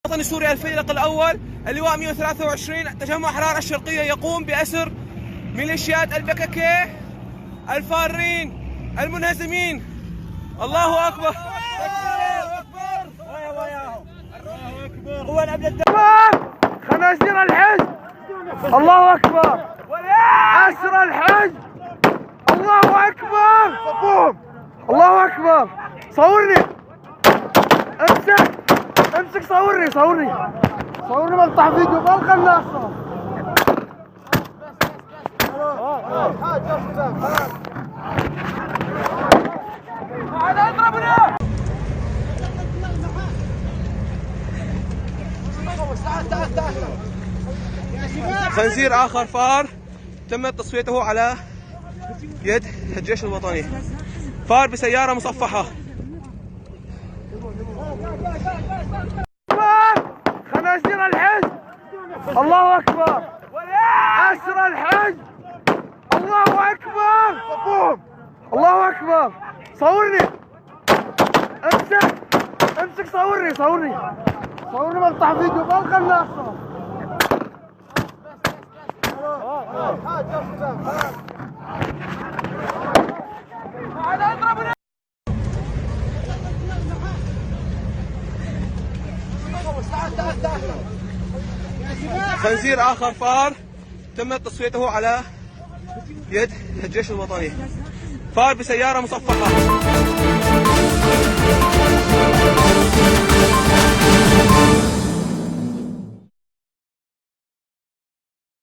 الوطني السوري الفيلق الأول اللواء 123 تجمع أحرار الشرقية يقوم بأسر ميليشيات البككي الفارين المنهزمين. الله أكبر. خنازير الحزب، الله أكبر. أسر الحزب، الله أكبر. صفوهم، الله أكبر. صورني، امسك امسك، صورني صورني صورني مقطع فيديو بالقناصة. خنزير آخر فار تمت تصفيته على يد الجيش الوطني. فار بسيارة مصفحة. خنازير الحزب، الله أكبر. أسر الحزب، الله أكبر. صفوهم، الله أكبر. صورني، امسك امسك، صورني صورني صورني مقطع فيديو بالقناصة. خنزير آخر فار تمت تصفيته على يد الجيش الوطني. فار بسيارة مصفحة.